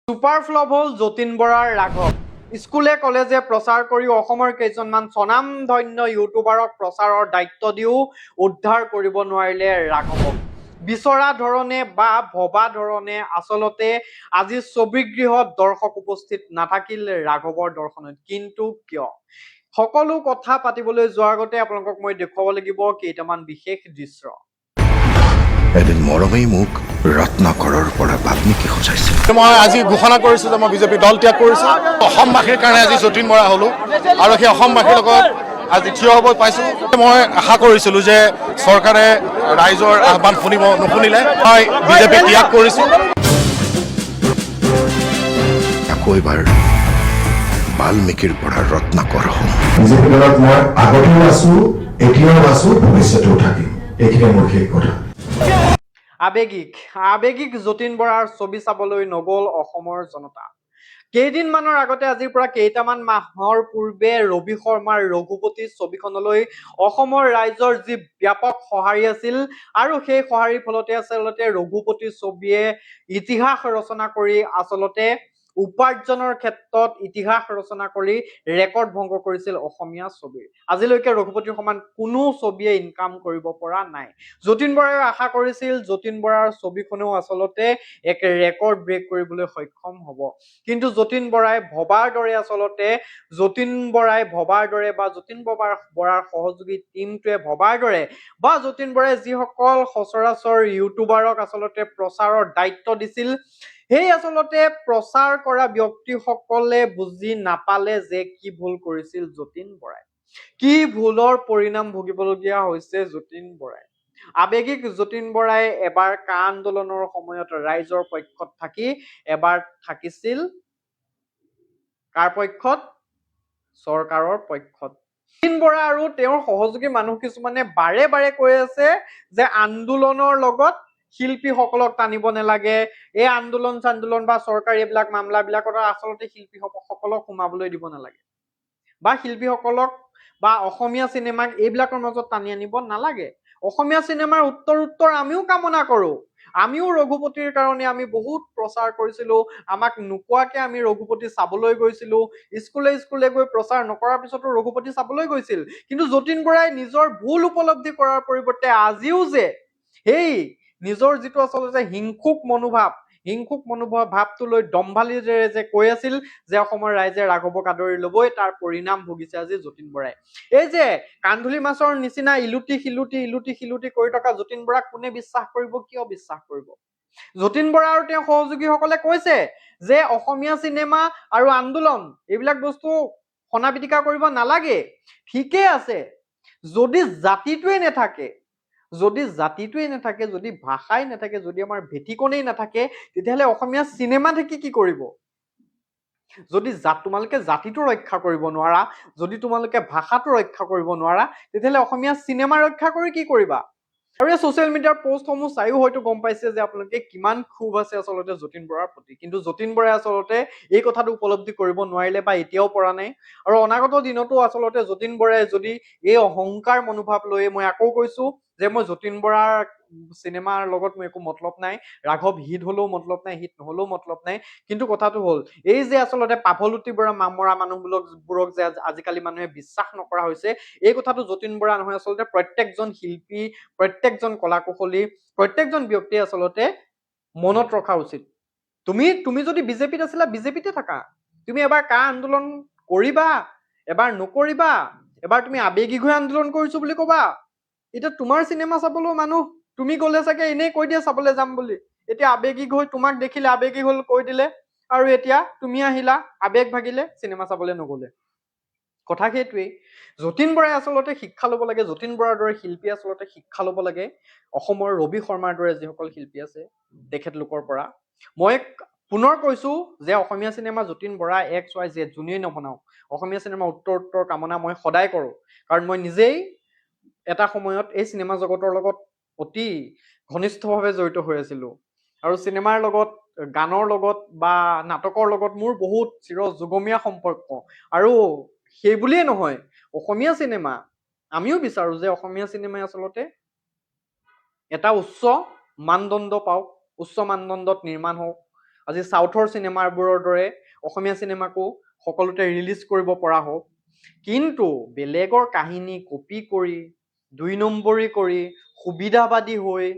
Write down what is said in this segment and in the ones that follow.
Super flop হ'ল যতীন বৰাৰ ৰাঘৱ। স্কুলে কলেজে প্ৰচাৰ কৰিও, অসমৰ কেইজনমান স্বনামধন্য ইউটিউবাৰক প্ৰচাৰৰ দায়িত্ব দিও উদ্ধাৰ কৰিব নোৱাৰিলে ৰাঘৱক। বিচৰা ধৰণে বা ভবা ধৰণে আচলতে আজি ছবিগৃহত দৰ্শক উপস্থিত নাথাকিল ৰাঘৱৰ দৰ্শনত। কিন্তু কিয়? সকলো কথা পাতিবলৈ যোৱাৰ আগতে আপোনালোকক মই দেখুৱাব লাগিব কেইটামান বিশেষ দৃশ্য। এদিন মৰমেই মোক ৰত্নাকৰৰ পৰা বাল্মীকি সজাইছিল। মই আজি ঘোষণা কৰিছোঁ যে মই বিজেপি দল ত্যাগ কৰিছোঁ। অসমবাসীৰ কাৰণে আজি যতীন বৰা হ'লোঁ আৰু সেই অসমবাসীৰ লগত আজি থিয় হ'ব পাইছোঁ। মই আশা কৰিছিলোঁ যে চৰকাৰে ৰাইজৰ আহ্বান শুনিব, নুশুনিলে। মই বিজেপি ত্যাগ কৰিছোঁ। আকৌ এবাৰ বাল্মীকিৰ পৰা ৰত্নাকৰ হ'ম। বিজেপি দলত মই আগতেও আছো, এতিয়াও আছো, ভৱিষ্যতেও থাকিম। এইখিনিয়ে মোৰ শেষ কথা। আৱেগিক আৱেগিক যতীন বৰাৰ ছবি চাবলৈ নগ'ল অসমৰ জনতা। কেইদিনমানৰ আগতে, আজিৰ পৰা কেইটামান মাহৰ পূৰ্বে ৰবি শৰ্মাৰ ৰঘুপতি ছবিখনলৈ অসমৰ ৰাইজৰ যি ব্যাপক সঁহাৰি আছিল আৰু সেই সঁহাৰিৰ ফলতে আচলতে ৰঘুপতি ছবিয়ে ইতিহাস ৰচনা কৰি, আচলতে উপাৰ্জনৰ ক্ষেত্ৰত ইতিহাস ৰচনা কৰি ৰেকৰ্ড ভংগ কৰিছিল অসমীয়া ছবিৰ। আজিলৈকে ৰঘুপতিৰ সমান কোনো ছবিয়ে ইনকাম কৰিব পৰা নাই। যতীন বৰাই আশা কৰিছিল যতীন বৰাৰ ছবিখনেও আচলতে এক ৰেকৰ্ড ব্ৰেক কৰিবলৈ সক্ষম হ'ব। কিন্তু যতীন বৰাই ভবাৰ দৰে, আচলতে যতীন বৰাই ভবাৰ দৰে বা যতীন বৰাৰ সহযোগী টীমটোৱে ভবাৰ দৰে বা যতীন বৰাই যিসকল সচৰাচৰ ইউটিউবাৰক আচলতে প্ৰচাৰৰ দায়িত্ব দিছিল, সেই আচলতে প্ৰচাৰ কৰা ব্যক্তিসকলে বুজি নাপালে যে কি ভুল কৰিছিল যতীন বৰাই, কি ভুলৰ পৰিণাম ভুগিবলগীয়া হৈছে যতীন বৰাই। আৱেগিক যতীন বৰাই এবাৰ কা আন্দোলনৰ সময়ত ৰাইজৰ পক্ষত থাকি এবাৰ থাকিছিল কাৰ পক্ষত? চৰকাৰৰ পক্ষত। যতীন বৰা আৰু তেওঁৰ সহযোগী মানুহ কিছুমানে বাৰে বাৰে কৈ আছে যে আন্দোলনৰ লগত শিল্পীসকলক টানিব নালাগে, এই আন্দোলন চান্দোলন বা চৰকাৰী এইবিলাক মামলাবিলাকত আচলতে শিল্পীসকলক সোমাবলৈ দিব নালাগে বা শিল্পীসকলক বা অসমীয়া চিনেমাক এইবিলাকৰ মাজত টানি আনিব নালাগে। অসমীয়া চিনেমাৰ উত্তৰ উত্তৰ আমিও কামনা কৰো। আমিও ৰঘুপতিৰ কাৰণে আমি বহুত প্ৰচাৰ কৰিছিলো। আমাক নোকোৱাকে আমি ৰঘুপতি চাবলৈ গৈছিলো। স্কুলে স্কুলে গৈ প্ৰচাৰ নকৰাৰ পিছতো ৰঘুপতি চাবলৈ গৈছিল। কিন্তু যতীন বৰাই নিজৰ ভুল উপলব্ধি কৰাৰ পৰিৱৰ্তে আজিও যে সেই নিজৰ যিটো আচলতে হিংসুক মনোভাৱ ভাৱটো লৈ দম্ভালিৰে যে কৈ আছিল যে অসমৰ ৰাইজে ৰাঘৱক আদৰি ল'বই, তাৰ পৰিণাম ভুগিছে আজি যতীন বৰাই। এই যে কান্ধুলি মাছৰ নিচিনা ইলুটি শিলুটি ইলুটি শিলুটি কৰি থকা যতীন বৰাক কোনে বিশ্বাস কৰিব? কিয় বিশ্বাস কৰিব? যতীন বৰা আৰু তেওঁৰ সহযোগীসকলে কৈছে যে অসমীয়া চিনেমা আৰু আন্দোলন এইবিলাক বস্তু সনা পিটিকা কৰিব নালাগে। ঠিকেই আছে, যদি জাতিটোৱে নাথাকে, যদি জাতিটোৱে নাথাকে, যদি ভাষাই নাথাকে, যদি আমাৰ ভেটিকণেই নাথাকে, তেতিয়াহ'লে অসমীয়া চিনেমা থাকি কি কৰিব? যদি তোমালোকে জাতিটো ৰক্ষা কৰিব নোৱাৰা, যদি তোমালোকে ভাষাটো ৰক্ষা কৰিব নোৱাৰা, তেতিয়াহ'লে অসমীয়া চিনেমা ৰক্ষা কৰি কি কৰিবা? আৰু এই ছচিয়েল মিডিয়াৰ পষ্টসমূহ চাইও হয়তো গম পাইছে যে আপোনালোকে কিমান ক্ষোভ আছে আচলতে যতীন বৰাৰ প্ৰতি। কিন্তু যতীন বৰাই আচলতে এই কথাটো উপলব্ধি কৰিব নোৱাৰিলে বা এতিয়াও পৰা নাই। আৰু অনাগত দিনতো আচলতে যতীন বৰাই যদি এই অহংকাৰ মনোভাৱ লৈ, মই আকৌ কৈছো যে মই যতীন বৰাৰ চিনেমাৰ লগত মোৰ একো মতলব নাই, ৰাঘৱ হিট হলেও মতলব নাই, হিট নহলেও মতলব নাই। কিন্তু কথাটো হ'ল এই যে আচলতে পাভলুটি বৰা মৰা মানুহবোৰক যে আজিকালি মানুহে বিশ্বাস নকৰা হৈছে, এই কথাটো যতীন বৰা নহয়, আচলতে প্ৰত্যেকজন শিল্পী, প্ৰত্যেকজন কলা কুশলী, প্ৰত্যেকজন ব্যক্তিয়ে আচলতে মনত ৰখা উচিত। তুমি যদি বিজেপিত আছিলা, বিজেপিতে থাকা। তুমি এবাৰ কা আন্দোলন কৰিবা, এবাৰ নকৰিবা, এবাৰ তুমি আৱেগিক হৈ আন্দোলন কৰিছো বুলি কবা। এতিয়া তোমাৰ চিনেমা চাবলৈও মানুহ, তুমি গ'লে চাগে এনেই কৈ দিয়ে চাবলৈ যাম বুলি। এতিয়া আৱেগিক হৈ তোমাক দেখিলে আৱেগিক হ'ল, কৈ দিলে আৰু এতিয়া তুমি আহিলা, আৱেগ ভাগিলে, চিনেমা চাবলৈ নগ'লে। কথা সেইটোৱেই, যতীন বৰাই আচলতে শিক্ষা ল'ব লাগে। যতীন বৰাৰ দৰে শিল্পী আচলতে শিক্ষা ল'ব লাগে অসমৰ ৰবি শৰ্মাৰ দৰে যিসকল শিল্পী আছে তেখেতলোকৰ পৰা। মই পুনৰ কৈছো যে অসমীয়া cinema Jatin Bora, X Y Z যোনেই নবনাওক, অসমীয়া চিনেমা উত্তৰ উত্তৰ কামনা মই সদায় কৰোঁ। কাৰণ মই নিজেই এটা সময়ত এই চিনেমা জগতৰ লগত অতি ঘনিষ্ঠভাৱে জড়িত হৈ আছিলো আৰু চিনেমাৰ লগত, গানৰ লগত বা নাটকৰ লগত মোৰ বহুত চিৰ যুগমীয়া সম্পৰ্ক। আৰু সেই বুলিয়ে নহয়, অসমীয়া চিনেমা আমিও বিচাৰো যে অসমীয়া চিনেমাই আচলতে এটা উচ্চ মানদণ্ড পাওক, উচ্চ মানদণ্ডত নিৰ্মাণ হওক। আজি চাউথৰ চিনেমাবোৰৰ দৰে অসমীয়া চিনেমাকো সকলোতে ৰিলিজ কৰিব পৰা হওক। কিন্তু বেলেগৰ কাহিনী কপি কৰি, দুই নম্বৰী কৰি, সুবিধাবাদী হৈ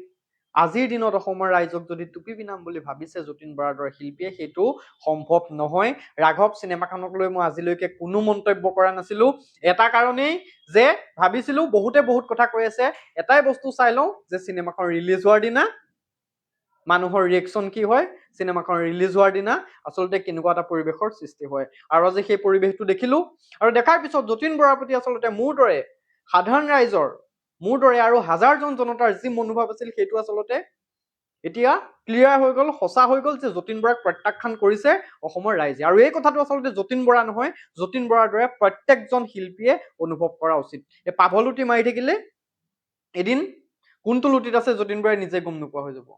আজিৰ দিনত অসমৰ ৰাইজক যদি টুপি পিন্ধাম বুলি ভাবিছে যতীন বৰাৰ দৰে শিল্পীয়ে, সেইটো সম্ভৱ নহয়। ৰাঘৱ চিনেমাখনক লৈ মই আজিলৈকে কোনো মন্তব্য কৰা নাছিলো, এটা কাৰণেই যে ভাবিছিলো বহুতে বহুত কথা কৈ আছে, এটাই বস্তু চাই লওঁ যে চিনেমাখন ৰিলিজ হোৱাৰ দিনা মানুহৰ ৰিয়েকশ্যন কি হয়, চিনেমাখন ৰিলিজ হোৱাৰ দিনা আচলতে কেনেকুৱা এটা পৰিৱেশৰ সৃষ্টি হয়। আৰু আজি সেই পৰিৱেশটো দেখিলো, আৰু দেখাৰ পিছত যতীন বৰাৰ প্ৰতি আচলতে মোৰ দৰে সাধাৰণ ৰাইজৰ, মোৰ দৰে আৰু হাজাৰজন জনতাৰ যি মনোভাৱ আছিল সেইটো আচলতে এতিয়া ক্লিয়াৰ হৈ গ'ল, সঁচা হৈ গ'ল যে যতীন বৰাক প্ৰত্যাখ্যান কৰিছে অসমৰ ৰাইজে। আৰু এই কথাটো আচলতে যতীন বৰা নহয়, যতীন বৰাৰ দৰে প্ৰত্যেকজন শিল্পীয়ে অনুভৱ কৰা উচিত। এই পাভলুটি মাৰি থাকিলে এদিন কোনটো লুটিত আছে যতীন বৰাই নিজে গম নোপোৱা হৈ যাব।